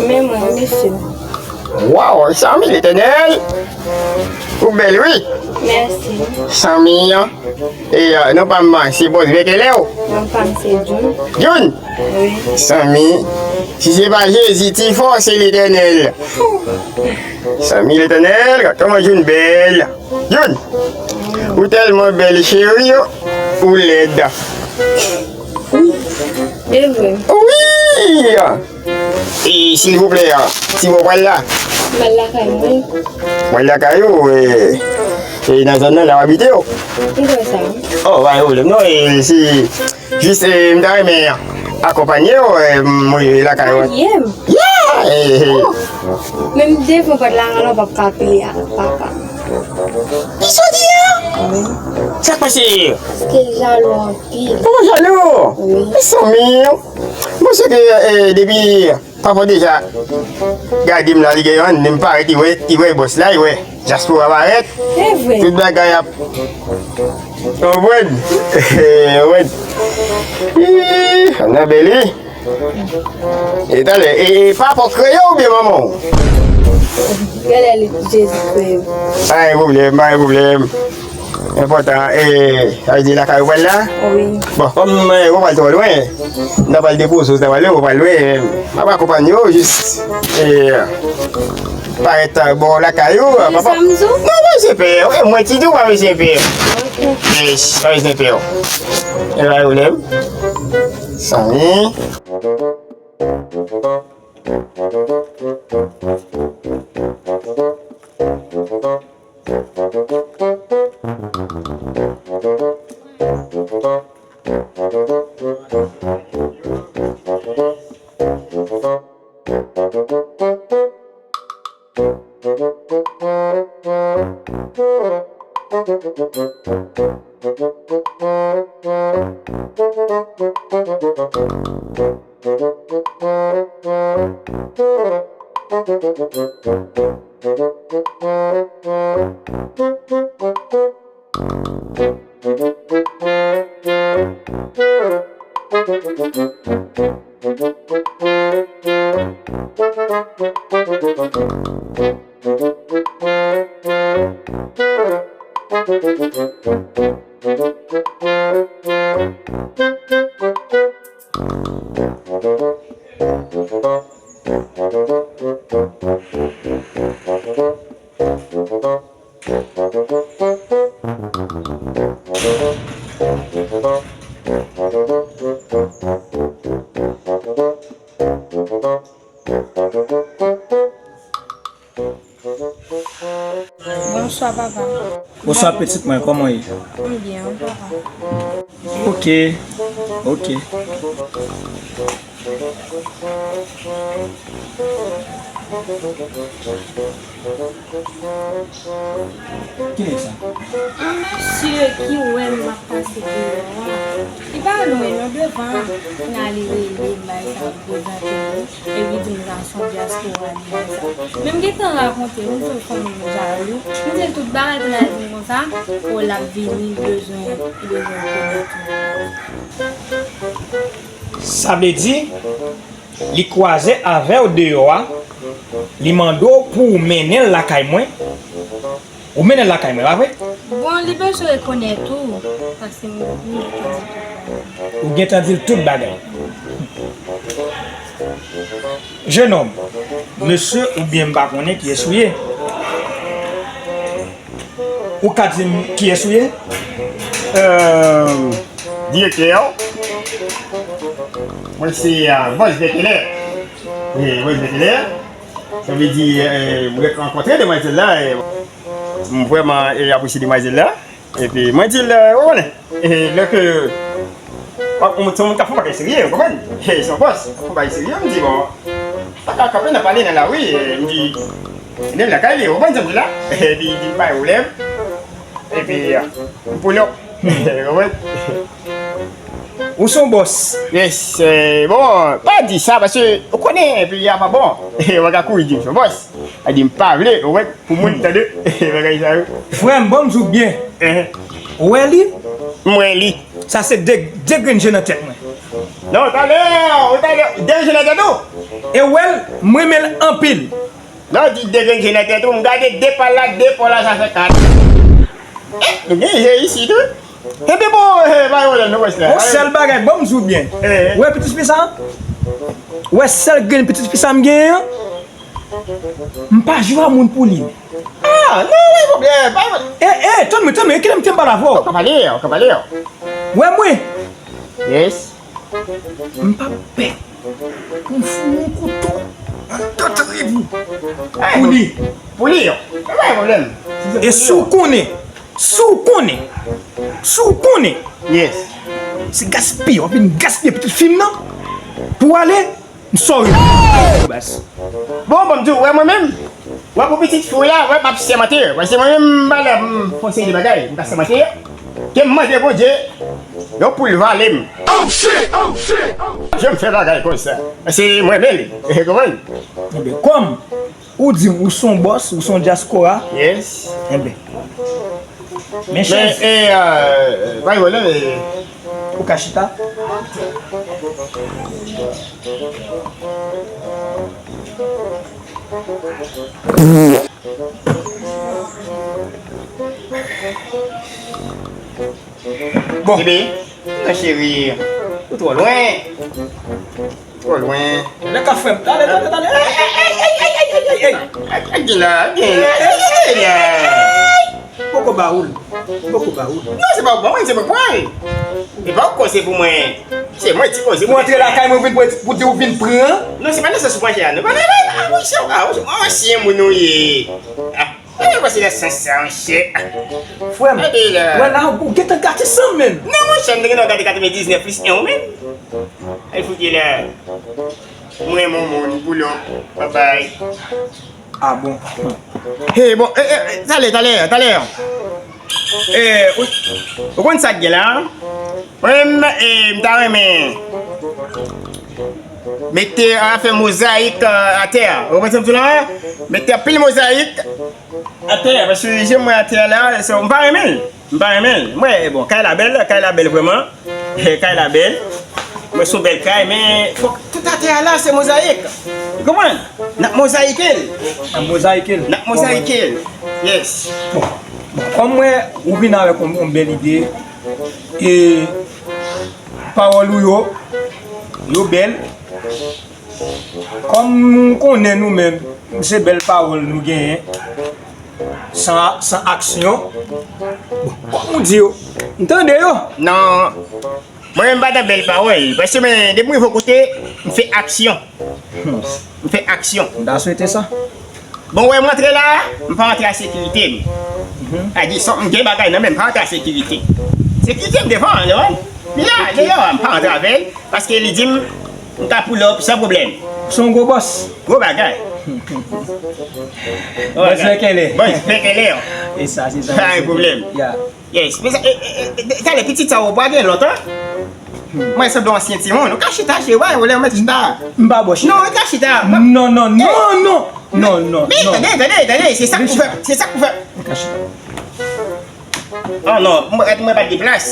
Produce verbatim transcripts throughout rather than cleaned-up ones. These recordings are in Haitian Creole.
Men mwen, mesye. Waw, Samy Letènèl! Ou bèl, wi! Mèsi. Samy, e, non pa m, se Bòs Vèkèlè w? Non pa m, se June. June? Wi. Samy, si se pa Jezi, ti fò, se Letènèl. Samy Letènèl, kòman June bèl? June, ou tèlman bèl, cheri, ou lèd. Wi, e vre. Wi! E, silvouplè, ti bò pral la? Pral lakay mwen. Pral lakay ou, e, e nan zòn nan la w abite yo? Ou kwè sa? Oh, pa gen pwoblèm non, e, si Jis, eh, m ta renmen akonpanye w, eh, m rive lakay ou. Akonpanye m? Yeah! Eh, eh. Oh! Men m devan pòt la, alò w p ap ka peye a, papa. Kisa w di a? Wi. Sa k pase? Paske l jalou anpil. Ou jalou? Wi. Mezanmi, m panse ke, eh, depi Papa deja gade m la, li gen yon, m parèt, li wè, li wè bòs la, li wè dyaspora parèt. Se vre. Tout bagay ap, konprann? Konprann? Ih, Annabelle, wi. E talè, e, e papa w kreye w oubyen manman w? Genlè li Jezi kreye m. Pa gen pwoblèm, pa gen pwoblèm. Enpòtan, e, sa vle di lakay ou pral la? Wi. Bon, kòm, e, ou pral twò lwen, n a pral depoze w, sa pral lwen, ou pral lwen, e, m ap akonpanye w jis, e, parèt bò lakay ou, papa. Sa m di w? Non, pa bezwen pè, e, mwen ki di w pa bezwen pè. Ok. Yes, pa bezwen pè. E pa pwoblèm. Samy. Bonswa, papa. Bonswa, pitit mwen, kòman w ye? M byen, wi, papa. Ok, ok. Ki nèg sa? Yon mesye ki wè m ap pase deyò a. Li pa lwen non, devan m ale rele m, bay sa, m prezante li. Epi di m sa se yon dyaspora li bay sa. Men m gentan rakonte l, m di l fanmi m jalou. M di l tout bagay, pou l al di m konsa, o l ap vini, l bezwen, li bezwen konèt ou. Sa vle di, li kwaze avè w deyò a, li mande w pou w mennen l lakay mwen. Ou mennen l lakay mwen, pa vre? Bon, li bezwen rekonèt ou, paske m, m gentan di tout bagay. Ou gentan di l tout bagay. Jenòm, mesye oubyen m pa konnen kiyès ou ye. Ou ka di m kiyès ou ye? Euh, Direktè, mwen se, euh, Bòs Bèkelè. Wi, Bòs Bèkelè. Sa vle di, euh, mwen rankontre demwazèl la, e m vrèman, e, apresye demwazèl la. Epi mwen di l, ou konnen, e, lè ke, w ap, se yon moun k ap fè yon bagay serye, ou konprann? E, se yon bòs, k ap fè yon bagay serye, m di, bon, pa ka kanpe nan pale nan lari, e, m di, men lakay li, ou konprann sa m di la? Epi li di, pa gen pwoblèm. Epi, m pull up. Ou konprann? Ou se yon bòs. Yes, e, bon, pa di sa, paske ou konnen, epi a pa bon. Ou ka kouri di m se yon bòs. A di m pa vle, ou wè, pou moun tande bagay sa yo. Frè m, ban m di w byen. Ou wè li? M wè li. Sa se de, de grenn je nan tèt mwen. Non, talè, ou talè, de je nan tèt ou? E ou wè l, m renmen l anpil. Non, di de grenn je nan tèt ou, m gade de pa la, de pa la, sa fè kat. Eh, nou gen je isit, wi. Enben bon, eh, bay wòl nou wè la. Yon sèl bagay, ban m di w byen. Ou wè pitit fi sa? Ou wè sèl grenn pitit fi sa m genyen an? M pa jwe a moun pou li. Ah, non, wi, pwoblèm, pa. Eh, eh, tann mwen, tann mwen, kilè m te m pale avè w? Ou ka pale, ou ka pale. Ou wè mwen? Yes. M p ap pè pou m foure yon kouto anndan tray pou, pou li. Pou li, yo. Pa gen pwoblèm. E si w konnen, si w konnen, si w konnen, yes, se gaspiye, w ap vin gaspiye pitit fi m nan pou w ale, m sòri. Bas. Bon, bon, m di w, wè mwen menm, wè pou pitit fi w la, wè m ap sèmante, paske mwen menm m pa la pou m fè yon seri de bagay, m ka sèmante, ke m mande Bondye, yon poul vale m. Oh shit! Oh shit! Oh. Janm fè bagay konsa. Se mwen menm li. Ou konprann? Enben, kòm ou di m ou se yon bòs, ou se yon dyaspora. Yes. Enben. Men chèz. Men, e, euh, pa gen pwoblèm, e. Ou ka chita. Bon. Bebe, non cheri, ou twò lwen. Twò lwen. Lè ka fè m. Talè, talè, talè. Ey, ey, ey, ey, ey, ey. Ak, ak gen la, ak gen la. Ey, ey, ey, ey. Poko ba ou l. Poko ba ou l. Non, se pa ou ban mwen, se mwen k pran l. E pa ou k koze pou mwen. Se mwen ki koze pou mwen. Ou antre lakay mwen vin pou, pou di ou vin pran. Non, se pa nan sans ou panse a. Non, pa nan, pa nan, ah, wi, se, ah, wi, se ansyen moun ou ye. Ah, e, pase nan sans sa, monchè. Frè m, wè la, ou gentan gate san menm. Non, monchè, m te gentan gate katrevendiznèf plis en ou menm. Ay, fout ye la. Mwen, mon moun, boulon, babay. Ah bon. Hey, bon, e, e, e, talè, talè, talè. E, ou, ou konn sa k gen la? Mwen menm, e, m ta renmen mete, a, fè mozayik, e, atè a. Ou konprann sa m di w la? Mete anpil mozayik atè a, paske jan m wè atè a la, se, m pa renmen l. M pa renmen l. Mwen, bon, kay la bèl, kay la bèl vrèman. Kay la bèl. Mwen se yon bèl kay, men fòk tout atè a la, se mozayik. Ou konprann? N ap mozayike l. N ap mozayike l. N ap mozayike l. Yes. Bon, bon, kòm mwen, ou vin avèk yon, yon bèl ide, e pawòl ou yo, yo bèl. Kòm nou konnen nou menm, se bèl pawòl nou genyen, san, san aksyon. Bon, kòm ou di yo, m tande yo. Non, mwen menm m pa nan bèl pawòl, paske mwen, depi m rive yon kote, m fè aksyon. Hmm. M fè aksyon. M ta swete sa. Bon, wè m rantre la, m pa rantre a sekirite m. Mhm. A di, m gen bagay nan men m, m pa rantre a sekirite. Sekirite m devan, devan. Li la, deyò, m pa rantre avè l, paske li di m, m ka pull up san pwoblèm. Se yon gwo bòs. Gwo bagay. Gwo bagay. Bòs Fèkèlè. Bòs Fèkèlè. E sa, se sa. Pa gen pwoblèm. Ya. Yes. Men sa, e, e, e, e, talè pitit sa ou pa gen lòt, an? Mwen sanble yon ansyen timoun. Ou ka chita, cheri, wè, ou lè ou mèt chita. M pa bò chita. Non, ou ka chita. Non, non, non, non. Non, non, non. Men, tande, tande, tande, se sa k pou fè, se sa k pou fè. Ou ka chita. Oh non, mwen, mwen pa gen plas.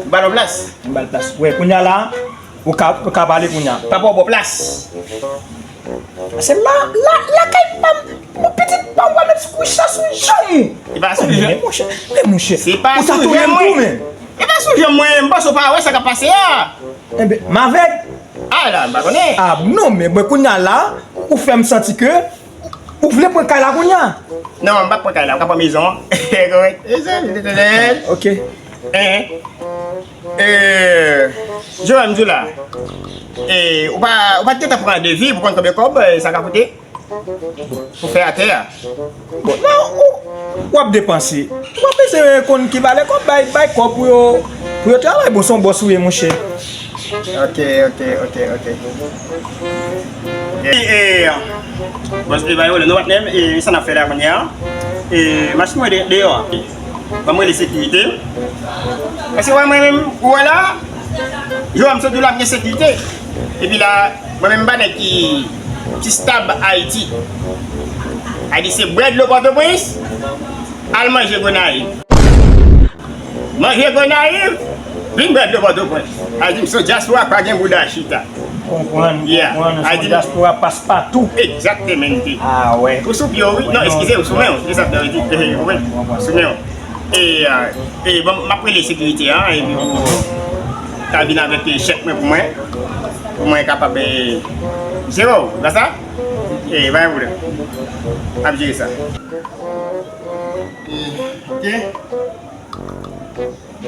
M ba l yon plas. M ba l plas. Wè, kounye a la, ou ka, ou ka pale kounye a. Papa, ou ba w plas. Se la, la, lakay pa m, pou pitit pa w pa met kouch la sou janm ou. E pa sou janm. Men monchè, men monchè. Se pa sou janm mwen. Ou ta touye m tou, men. E pa sou janm mwen, m panse w pa wè sa k ap pase a. Enben, m avèg. Ah, la, m pa konnen. Ah, non, men mwen kounye a la, ou fè m santi ke ou vle pran kay la kounye a. Non, m p ap pran kay la, m ka pran mezon. Ok. Eh, eh, Joel, m di w la, eh, ou pa, ou pa t gentan pran devi pou konn konbyen kòb, eh, sa ka koute? Pou fè atè a. Bon, non, ou, w ap depanse. W ap bezwen konn ki valè kòb, bay, bay kòb pou yo, pou yo travay. Bon, se yon bòs ou ye, monchè. Ok, ok, ok, ok. E, e, bòs, e, bay, nou patnè, e, sa n ap fè la kounye a? E, machin mwen de-, deyò a. Ban mwen rele sekirite. Paske wè mwen menm, ou wè la, Joel, m sot di w la, m gen sekirite. Epi la, mwen menm m pa nèg ki, ki stab Ayiti. A di se bwè dlo Pòtoprens, al manje Gonayiv. Manje Gonayiv, vin bwè dlo Pòtoprens. A di m se dyaspora pa gen bouda chita. Konprann, yeah, konprann, ou se yon dyaspora paspatou. Egzaktemente. Ah, wè. Ou sou pye w, wi. Non, eskize, ou sou men w. Se sa k ta vle di. Ou konprann? Sou men w. E, e, bon, m ap rele sekirite a, epi pou ta vin avèk, e, chèk mwen pou mwen. Pou mwen kapab, e, jere w, pa sa? E, pa gen pwoblèm. M ap jere sa. E, ok.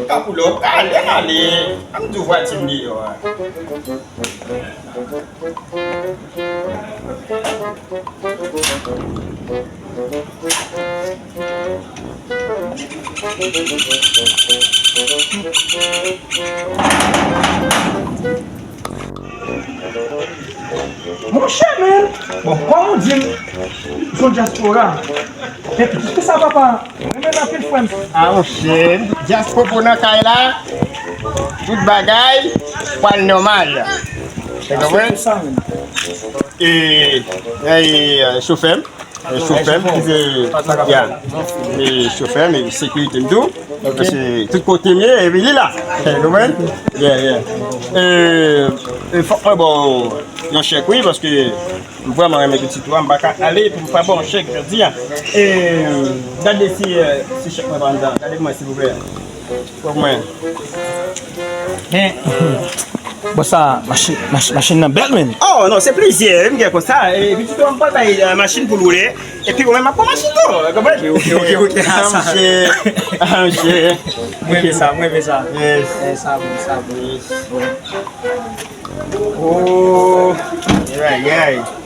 Ka pou lè w prale, ale. An m di w vwati m deyò a. Monchè, men! Bon, kòm ou di m, se yon dyaspora. Epi, ki sa, papa? Mwen menm anpil frè m. Ah, monchè, dyaspora nan kay la, tout bagay pral nòmal. Ou konprann? E, e, e, chofè m, e, chofè m, ki se, ya, e, chofè m, e, sekirite m tou. Paske tout kote m ye, epi li la. Ou konprann? Yeah, yeah. E, e, fòk mwen ba w yon chèk, wi, paske M vrèman renmen pitit ou a, m pa ka ale pou m pa ba w chèk jodi a. E, gade si, e, si chèk mwen pa anndan. Gade pou mwen, silvouplè. Pou mwen. Men, bon, sa, machin, mach-, machin nan bèl, men. Oh, non, se plezi m gen konsa. E, pitit ou a, m pral bay, e, machin pou l woule. Epi, ou menm, m ap pran machin tou. Konprann? Ok, ok, ok. Ah, monchè. Ah, monchè. Mwen renmen sa, mwen renmen sa. Yes. E, sa bon, sa bon. Yes. Oh, ayayay. Yes.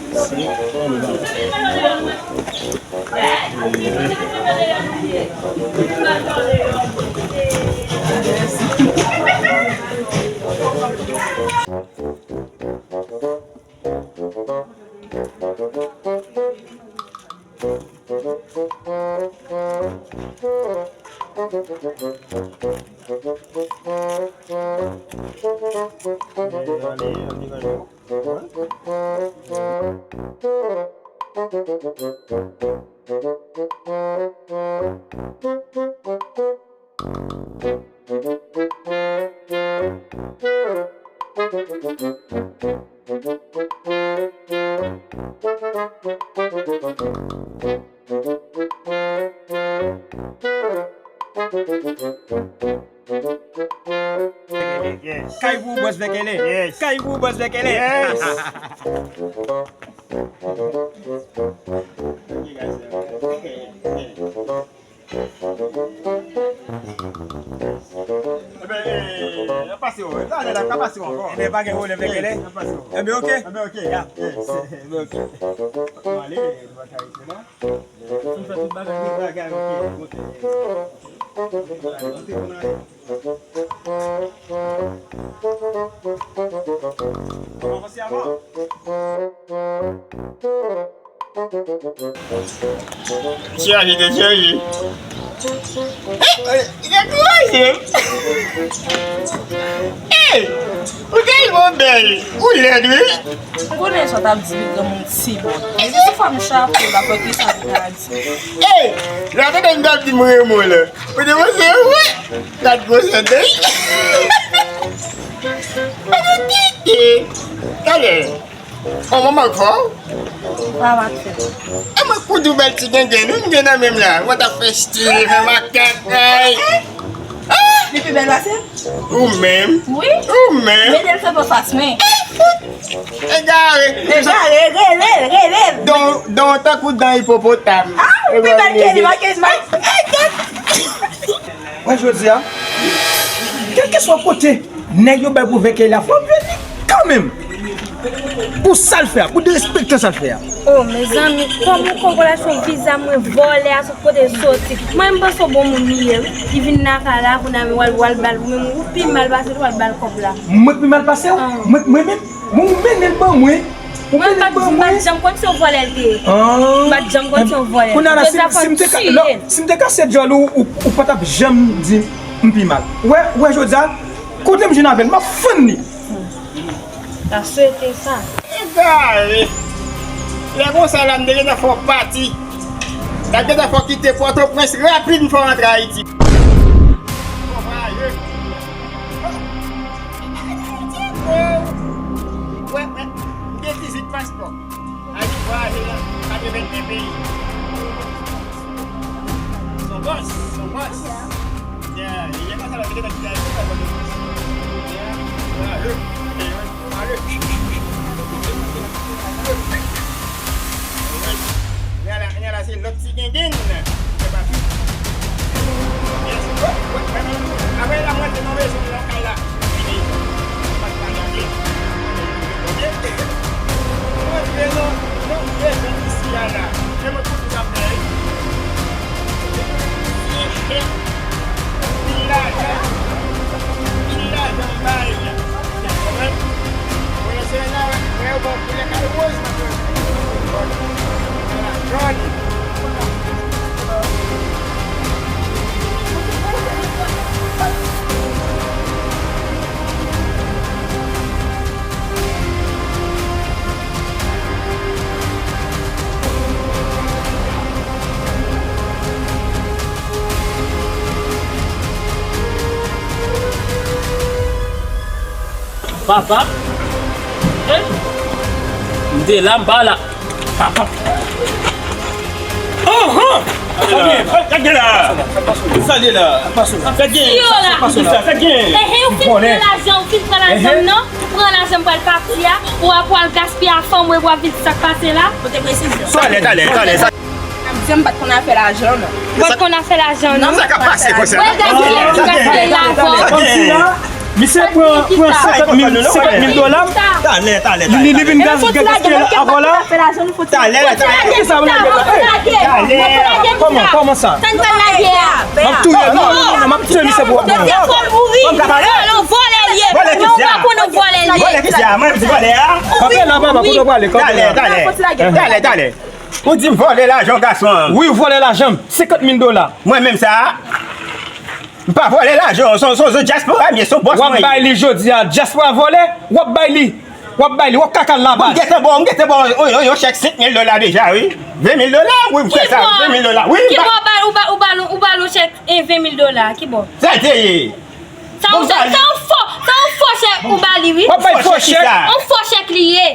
Kay pou bòs Vèkèlè. Yes. Kay pou bòs Vèkèlè. Yes. Ebyen, e, n ap pase w. Talè n ap ka pase w ankò. Ebyen, pa gen pwoblèm, Vèkèlè. N ap pase w. Ebyen, ok. Ebyen, ok. Ya. Ebyen, ok. Nou ale, nou pa ka rete la. Nou fè tout bagay, tout bagay, ok. Ok. Antre, antre, antre. Kòman se avan? Chèche de chèche. Li dekouraje m. Ey! Ou tèlman bèl. Ou lèd, wi. M konnen sa w t ap di, wi, granmoun ti bon. Epi sou fòm chapo la, fò ki sa m ta di. Ey! Lè w tande m t ap di m renmen w la. Ou te panse vre? Gad gwosè de. Talè. Oh, manman k fò? Pa va fè. E mwen koud ou bèl ti gengen, nou m gen nan menm la. Mwen t ap fè stil, fè makak, ay. Ah! Li pi bèl pase m? Ou menm? Wi. Ou menm? Mete l sou fas mwen. Egare. Egare, rele l, rele l. Don, don tankou dan ipopotam. Ah, ou pi bèl ke li, manke, manke. Wè, jodi a, kèlkeswa kote nèg yo bay pou vèkèy la, fò m jwenn li kanmenm. Pou sa l fè a, pou derespektan sa l fè a. Oh, mezanmi, kòman w konn relasyon viza mwen vòlè a sot kote l soti? Mwen, m panse w bon moun li ye, wi. Li vin lakay la, kounye a, men w al, w al ba l, ou menm, ou pi mal pase l, w al ba l kòb la. Mwen pi mal pase w? Ah. Mwen, mwen menm? Mwen, ou mennen l ban mwen? Ou mennen l ban mwen? Mwen, m pa t janm konn se yon vòlè l te ye. Ah. M pa t janm konn se yon vòlè. Kounye a la, si, si m te ka, non, si m te kase djòl ou, ou, ou pa t ap janm di m pi mal. Ou wè, ou wè, jodi a, kote m jwenn avè l, m ap fann li. Ta swete sa. Egare! Lè konsa la, m te gentan fè w pati. M t ap gentan fè w kite Pòtoprens rapid, m fè w rantre Ayiti. Konpaye. Wè, wè, m gen dizuit paspò. Ayiti vwayaje nan katrevenn peyi. Son bòs, son bòs. Yeah, yeah, konsa la, mete nan kite Ayiti, pa konn. Yeah, yeah, yeah. Ale. Kounye a la, kounye a la, se lòt ti gengin. Se pa pi. Yes. Apre la, mwen te nan rezon nan kay la. Mwen pa t pale angle. Ok? Mwen te nan, nan rezon isi a la. E mwen konn sa m fè. Pil lajan, pil lajan m bay. Konprann? Mwen se la, mwen yo ban koulè kay woz, mwen se la jòn. Papa? Hein? M te la, m pa la. Papa. Anhan! Sa gen la? Sa gen la? Sa gen la? Sa gen la? Sa gen? Ehe, ou fin pran lajan, ou fin pran lajan m nan? Ou pran lajan m pral pati a, ou ap pral gaspiye a fanm ou epi w ap vin di sa k pase la? Talè, talè, talè, sa. Ap di m pa t konn afè lajan, non. Ou pa t konn afè lajan, non? Sa ka pase konsa? Wè, gaspiye, gaspiye lajan. Misye pran, pran senkant mil, senkant mil dola. Talè, talè, talè. Li, li vin gas-, gaspiye avè la. Talè, talè. Kisa w lage la? Talè. Kòman, kòman sa? Sa n pral lage a. M ap touye, non, non, non, non, m ap touye misye pou. Misye fò l mouri. Vòlè, vòlè l ye. Vòlè kisa? Vòlè kisa? Mwen, m di vòlè a. Kanpe la, papa, kote w prale? Kanpe la. Talè, talè. Talè, talè. Ou di m vòlè lajan gason an. Wi, ou vòlè lajan m. Senkant mil dola. Mwen menm sa a. M pa vòlè lajan, se, se, se dyaspora m ye, se bòs mwen ye. W ap bay li jodi a, dyaspora vòlè, w ap bay li. W ap bay li, w ap kaka l la baz. M gentan ba w, m gentan ba w yon, yon, yon chèk senk mil dola deja, wi. Ven mil dola, wi, m fè sa, wi, ven mil dola, wi. Kibò ou ba l, ou ba l, ou ba l yon chèk, e, ven mil dola, kibò? Sa l te ye. Sa yon, sa yon fo, sa yon fo chèk ou ba li, wi. W ap bay fo chèk. Yon fo chèk li ye.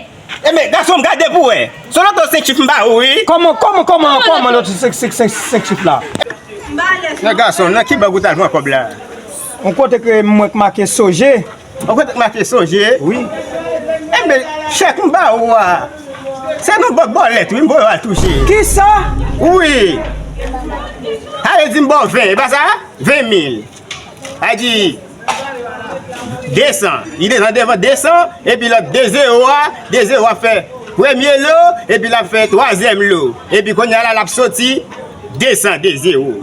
Enben, gason m, gade pou wè. Se yon lòt senk chif m ba ou, wi. Kòman, kòman, kòman, kòman lòt senk, senk, senk, senk chif la? Nan gason, nan ki bank ou t al pran kòb la? Yon kote ke mwen k make Soje. Yon kote k make Soje? Wi. Enben, chèk m ba ou a, se nan bank Bòlèt, wi, m voye w al touche. Kisa? Wi. Ale di m ba w ven, e pa sa? Ven mil. A di, de san. Li desann devan de san, epi lòt de zewo a, de zewo a fè premye lo, epi l ap fè twazyèm lo. Epi kounye a la, l ap soti de san de zewo.